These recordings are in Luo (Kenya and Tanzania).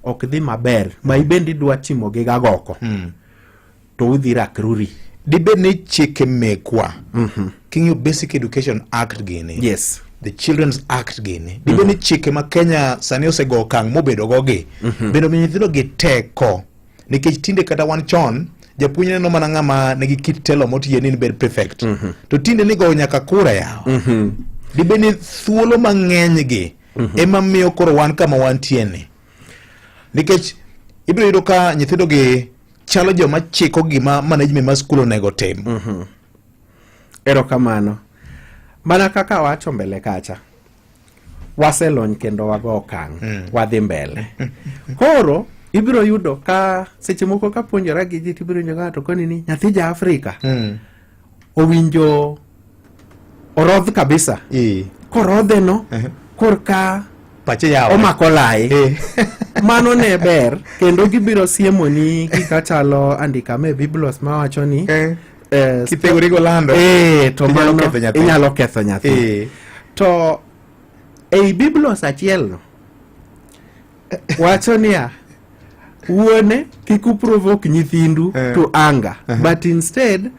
ok dhi maber ma ibende idwa timo gi gagoko to udhi rakruri. Dibed ni chike mekwa, king'iyo Basic Education Act gini, the Children's Act gini, dibed ni chike ma Kenya sani osego okang' mobedo go gi bende omiyo nyithindo gi teko? Nikech tinde, kata wan chon, japuonj neno mana ng'ama nigi kit telo motiye ni bed prefect, to tinde nigoyo nyaka kura yawa. Dibed ni thuolo mang'eny gi ema miyo koro wan kama wantie ni? Nikech ibiro yudo ka nyithindo gi chalo joma chiko gima management mar skul onego tim. Erokamano. Mana kaka wacho mbele kacha, waselony kendo wago okang', wadhi mbele. Koro ibiro yudo ka seche moko ka puonjora gi ji, tibiro winjo ng'ato koni ni nyathi ja Afrika owinjo orodh kabisa. Korodhe no, korka pache yawo, omako lai. Mano ne ber kendo gibiro siemoni gika chalo andika me Biblos mawacho ni Kithegori golando, to inyalo mano ketho nyathi. Inyalo ketho nyathi. To ei Biblos achiel no wacho niya, wuone, kik uprovoke nyithindu to anger, but instead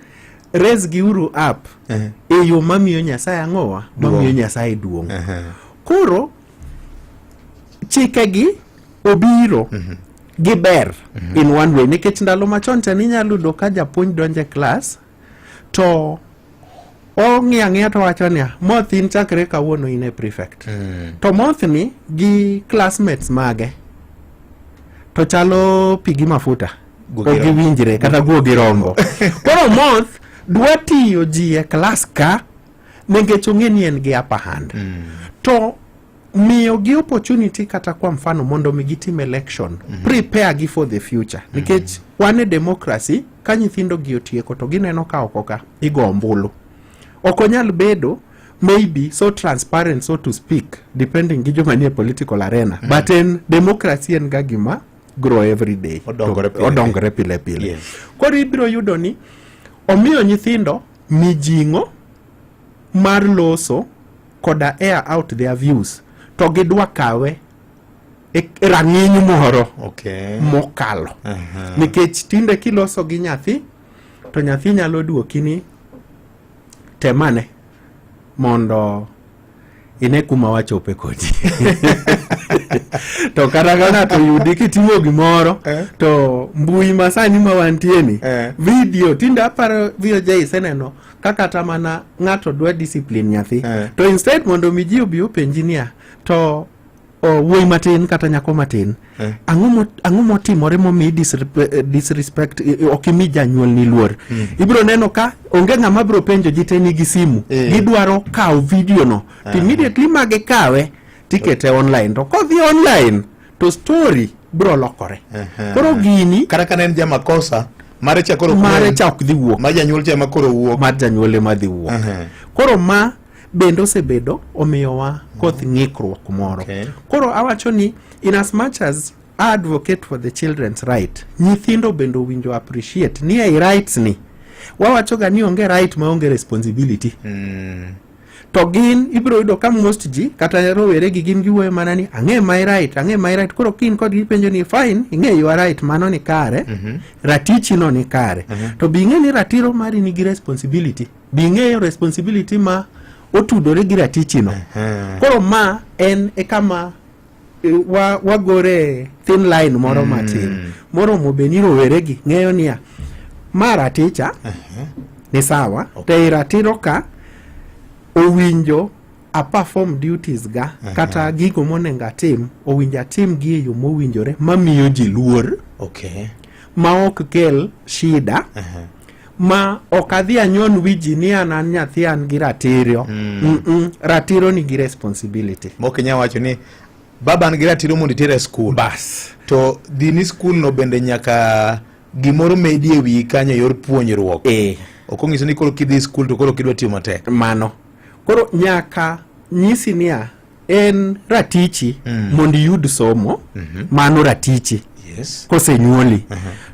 raise giuru up e yo mamiyo Nyasaye ang'owa, mamiyo Nyasaye duong'. Koro chikegi obiro gi ber in one way, nikech ndalo machon cha ninyalo yudo ka japuonj donjo e klas to ong'iyo ang'iya to wacho niya, "Moth, in chakre kawuono in e prefect." To Moth ni gi classmates mage to chalo pi gi mafuta. Guo gi Ok rombo. giwinjre kata guo gi rombo. Koro Moth dwa tiyo ji e klas ka nikech ong'e ni en gi upper hand. To miyo gi opportunity, kata kwa mfano mondo mi gitim election, prepare gi for the future, nikech wan e democracy. Ka nyithindo gi otieko to gineno ka oko ka igo ombulu, ok onyal bedo maybe so transparent, so to speak, depending gi joma nie political arena, but en democracy en ga gima grow every day. Odongore pile. Odongore pile pile. Koro ibiro yudo ni omiyo nyithindo mijing'o mar loso koda air out their views, to gidwa kawe e rang'iny moro mokalo, nikech tinde kiloso gi nyathi to nyathi nyalo duoki ni, "Temane mondo ine kuma wachope kodi." To kata ka ng'ato oyudi kitimo gimoro to mbui masani ma wantie ni, video tinde, aparo VOJ iseneno ka kata mana ng'ato dwa discipline nyathi, to instead mondo mi ji obi openji niya, to o, wuoyi matin kata nyako matin, ang'o motimore momiyi disrespect, ok imi janyuolni luor? Ibiro neno ka onge ng'ama biro penjo ji te nigi simu. Gidwaro kawo video no to immediately ma gikawe tikete online, to kodhi online to story biro lokore. Koro gini Kata ka ne en jamakosa mare cha koro ok mare nen. Cha ok dhi wuok. Ma janyuol cha ema koro wuok. Mar janyuol ema dhi wuok. Koro ma bende osebedo omiyowa koth ng'ikruok moro. Koro awacho ni in as much as I advocate for the children's right, nyithindo bende owinjo appreciate ni ei rights ni wawacho ga ni onge right maonge responsibility. To gin ibiro yudo ka most ji kata rowere gi gin giwuoyo mana ni, "Ang'e my right, ang'e my right." Koro kin kodgi penjo ni, "Fine, ing'e your right, mano ni kare, ratichi no ni kare, to bi ing'e ni ratiro mari nigi responsibility? Bi ing'eyo responsibility ma otudore gi ratichi no?" Koro ma en e kama wagore thin line moro matin moromo bed ni rowere gi ng'eyo niya, ma raticha ni sawa, to ei ratiro ka owinjo a perform duties ga kata gigo monego atim, owinjo atim gi e yo mowinjore mamiyo ji luor, ma ok kel shida, ma ok adhi anyon wi ji ni an nyathi, an gi ratiro. Ratiro nigi responsibility. Mok inyal wacho ni baba an gi ratiro mondo itere e skul, bas to dhi ni skul no bende nyaka gimoro medi e wiyi kanyo e yor puonjruok. Ok onyiso ni koro kidhi skul to koro kidwa tiyo matek. Mano koro nyaka nyisi niya, en ratichi mondo iyud somo, mano ratichi kosenyuoli.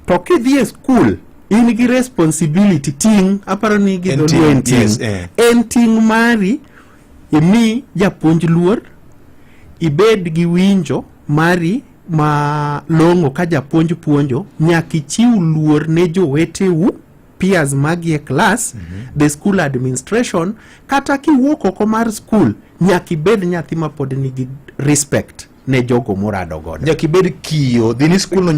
To kidhi e skul in gi responsibility, ting', aparo ni gi En dholuo en ting', yes, ting'. eh. En ting' mari imi japuonj luor, ibed gi winjo mari. Ma long'o ka japuonj puonjo, nyaka ichiw luor ne joweteu, peers magi e class, the school administration, kata kiwuok oko mar school, nyaka ibed nyathi ma pod nigi respect ne jogo morado godo. Nyaka ibed kiyo dhi ni skul no.